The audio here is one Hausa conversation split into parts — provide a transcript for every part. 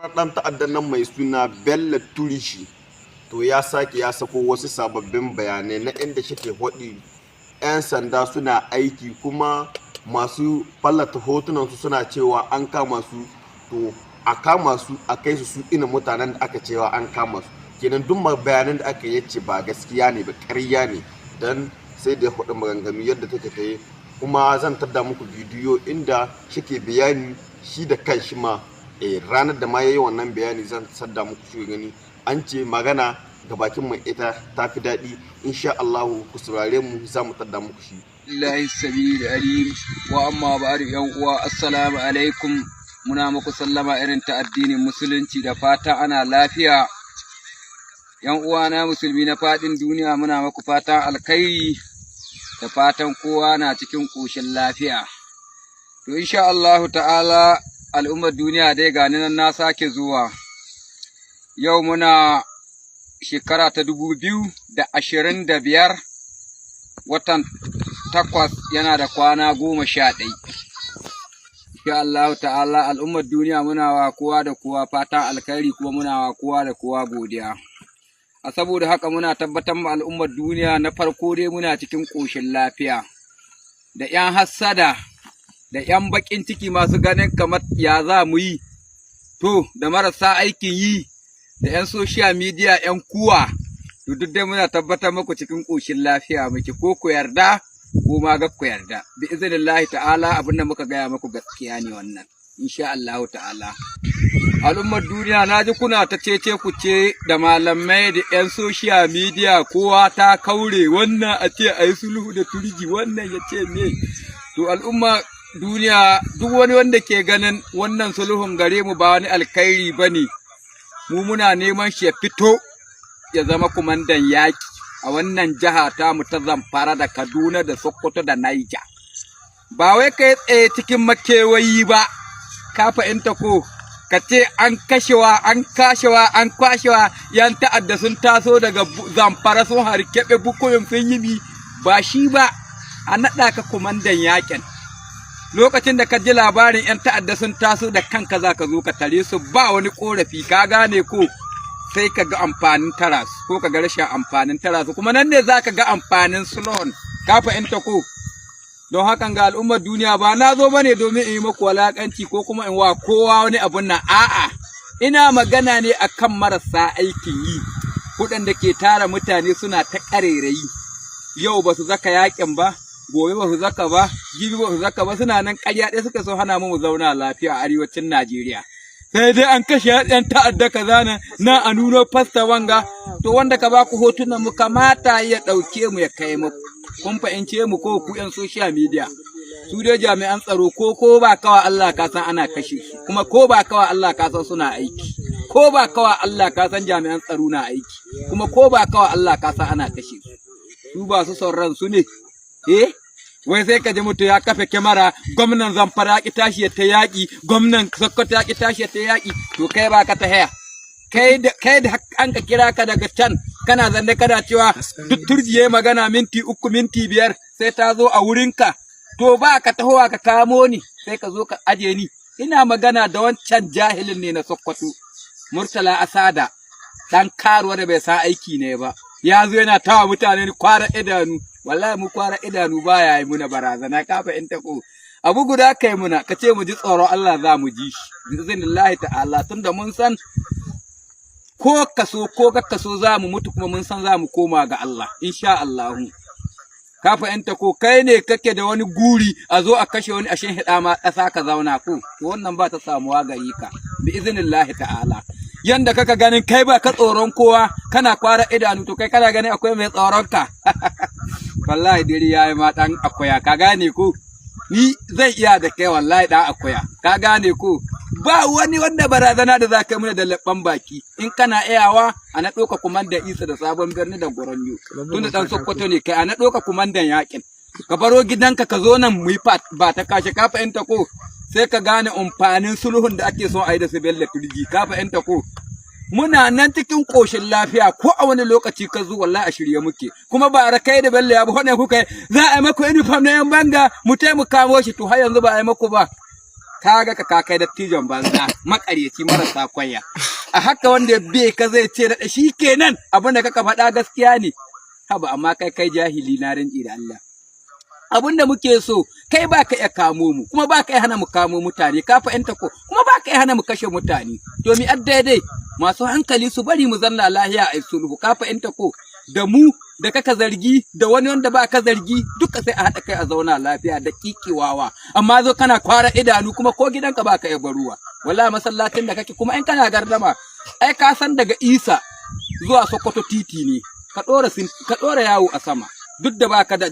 Ɗan ta'addan nan mai suna Bello Turji, to, ya sake ya sako wasu sababbin bayanai na inda shike faɗi 'yan sanda suna aiki, kuma masu fallata hotunan su suna cewa an kama su. To, a kama su a kai su, su ina mutanen da aka cewa an kama su kenan. Duk bayanan da aka yace ba gaskiya ne ba, ƙarya ne. Dan sai da ya faɗi maganganu yadda take ta yi. Kuma zan tadda muku bidiyo inda shike bayani shi da kan shi ma ranar da ma yayi wannan bayani. Zan sadda muku shi gani. An ce magana ga bakin mai ita ta fi daɗi. Insha Allahu ku saurare mu, za mu tadda muku shi. Allahi sabil alim wa amma ba'du. Yan uwa, assalamu alaikum. Muna muku sallama irin ta addinin Musulunci, da fata ana lafiya. Yan uwa na musulmi na faɗin duniya, muna muku fatan alkhairi da fatan kowa na cikin ƙoshin lafiya. To, insha Allahu ta'ala, al'ummar duniya dai, gani nan na sake zuwa. Yau muna shekara ta 2025, watan 8 yana da kwana 11. Insha Allahu ta'ala, al'ummar duniya, muna wa kowa da kowa fatan alkhairi, kuma muna wa kowa da kowa godiya. A saboda haka muna tabbatar ma al'ummar duniya, na farko dai muna cikin ƙoshin lafiya. Da ‘yan hassada da ‘yan baƙin ciki masu ganin kamar ya za mu yi, to, da marasa aikin yi, da ‘yan social media, ‘yan kuwa, to, duk dai muna tabbatar muku cikin ƙoshin lafiya muke, ko ku yarda ko ma ga ku yarda. Bi iznillahi ta'ala, abin da muka gaya muku gaskiya ne wannan. Insha Allahu ta'ala. Al'ummar duniya, na ji kuna ta cece ku ce da malamai da 'yan social media, kowa ta kaure, wannan a ce a yi sulhu da Turji, wannan ya ce me. To, al'umma duniya, duk wani wanda ke ganin wannan sulhun gare mu ba wani alkhairi ba ne, mu muna neman shi ya fito ya zama kumandan yaƙi a wannan jiha ta mu ta Zamfara da Kaduna da Sokoto da Niger. Ba wai kai tsaye cikin makewayi ba, ka fahimta ko, ka ce an kashewa, an kashewa, an kwashewa, yan ta'adda sun taso daga Zamfara sun hari Keɓe, Bukoyin, sun yi mi ba shi ba. A naɗa ka kumandan yaƙin. Lokacin da ka ji labarin yan ta'adda sun taso, da kanka za ka zo ka tare su, ba wani ƙorafi, ka gane ko? Sai ka ga amfanin tara su ko ka ga rashin amfanin tara su, kuma nan ne za ka ga amfanin sulhun, ka fahimta ko? Don hakan ga al'ummar duniya, ba na zo bane domin in yi muku walakanci ko kuma in wa kowa wani abun nan. A'a, ina magana ne akan marasa aikin yi, waɗanda ke tara mutane suna ta ƙarerayi. Yau ba su zaka yakin ba, gobe ba su zaka ba, jibi ba su zaka ba, suna nan ƙarya ɗaya suka so hana mu mu zauna lafiya a arewacin Najeriya. Sai dai an kashe ɗan ta'adda kaza nan na a nuno fasta wanga. To, wanda ka ba ku hotunan mu kamata ya ɗauke mu ya kai muku. Kun fahimce mu ko, ku yan social media? Su dai jami'an tsaro, ko ba kawa Allah ka san ana kashe su, kuma ko ba kawa Allah ka san suna aiki, ko ba kawa Allah ka san jami'an tsaro na aiki, kuma ko ba kawa Allah ka san ana kashe su. Su ba su son ran su ne? Eh, wai sai ka ji mutu ya kafe kyamara, gwamnan Zamfara ya ki tashi ya ta yaƙi, gwamnan Sokoto ya ki tashi ya ta yaƙi. To, kai ba ka ta haya, kai da an ka kira ka daga can, kana zanne kana cewa duk Turji yayi magana minti 3, minti 5 sai ta zo a wurinka. To, ba ka tahowa ka kamo ni, sai ka zo ka aje ni. Ina magana da wancan jahilin ne na Sokoto, Murtala Asada, dan karuwa da bai sa aiki ne ba. Ya zo yana tawa mutane kwara idanu. Wallahi mu kwara idanu baya yi muna barazana, ka fahimta ko? Abu guda kai muna, ka ce mu ji tsoron Allah, za mu ji shi biznillahi ta'ala, tunda mun san ko kaso ko ga kaso za mu mutu, kuma mun san za mu koma ga Allah insha Allahu. Ka fahimta ko? Kai ne kake da wani guri a zo a kashe wani a shinhiɗa ma ƙasa ka zauna ko? To, wannan ba ta samuwa gari ka bi iznillahi ta'ala. Yanda kaka ganin kai ba ka tsoron kowa, kana kwara idanu, to kai kana ganin akwai mai tsoron ka? Wallahi dare yayi ma, dan akuya, ka gane ko? Ni zai iya da kai, wallahi, dan akuya, ka gane ko? Ba wani wanda barazana da za ka yi mana da labban baki. In kana iyawa, a na ɗauka kumandan Isa da Sabon Birni da Goronyo, tunda dan Sokoto ne kai, a na ɗauka kumandan yakin, ka baro gidanka ka zo nan mu yi ba ta kashe, ka fahimta ko? Sai ka gane amfanin sulhun da ake son a yi da su Bello Turji, ka fahimta ko? Muna nan cikin ƙoshin lafiya. Ko a wani lokaci ka zo, wallahi a shirye muke. Kuma ba kai da Bello ya ba ne kuka yi, za a yi maku uniform na yan banga mu taimaka shi. To, har yanzu ba a yi maku ba. Ka ga ka kai dattijon banza, makaryaci, marasa kwanya. A haka wanda ya be ka zai ce da shi kenan abin da kaka faɗa gaskiya ne. Haba, amma kai kai jahili, na rinji da Allah. Abin da muke so, kai ba ka iya kamo mu, kuma ba ka iya hana mu kamo mutane, ka fahimta ko? Kuma ba ka iya hana mu kashe mutane. To, mi daidai? Masu hankali su bari mu zanna lahiya, a sulhu, ka fahimta ko? Da mu da kaka zargi da wani wanda ba ka zargi duka, sai a haɗa kai a zauna lafiya da kikiwawa. Amma zo kana kwara idanu, kuma ko gidanka ba ka iya baruwa, wallahi masallacin da kake. Kuma in kana gardama, ai ka san daga Isa zuwa Sokoto titi ne, ka ɗora yawo a sama, duk da baka da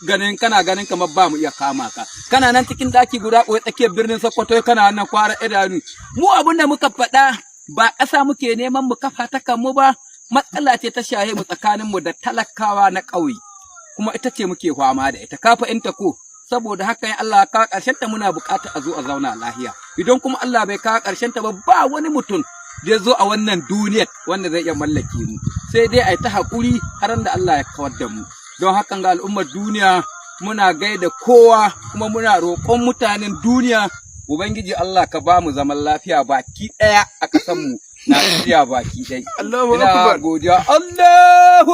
ganin, kana ganin kamar ba mu iya kama ka. Kana nan cikin daki guda ɓoye tsakiyar birnin Sokoto, kana nan kwara idanu. Mu abin da muka faɗa, ba ƙasa muke neman mu kafa ta kanmu ba. Matsala ce ta shahe mu tsakanin mu da talakawa na ƙauye, kuma ita ce muke fama da ita, ka fahimta ko? Saboda haka, in Allah ka ƙarshen ta, muna buƙatar a zo a zauna lahiya. Idan kuma Allah bai kawo ƙarshen ta ba, ba wani mutum da ya zo a wannan duniyar wanda zai iya mallake mu, sai dai a yi ta haƙuri har da Allah ya kawar da mu. Don hakan ga al'ummar duniya, muna gaida kowa, kuma muna roƙon mutanen duniya, Ubangiji Allah ka ba mu zaman lafiya baki ɗaya a ƙasarmu Najeriya baki ɗaya. Allahu Ina Akbar. godiya. Allahu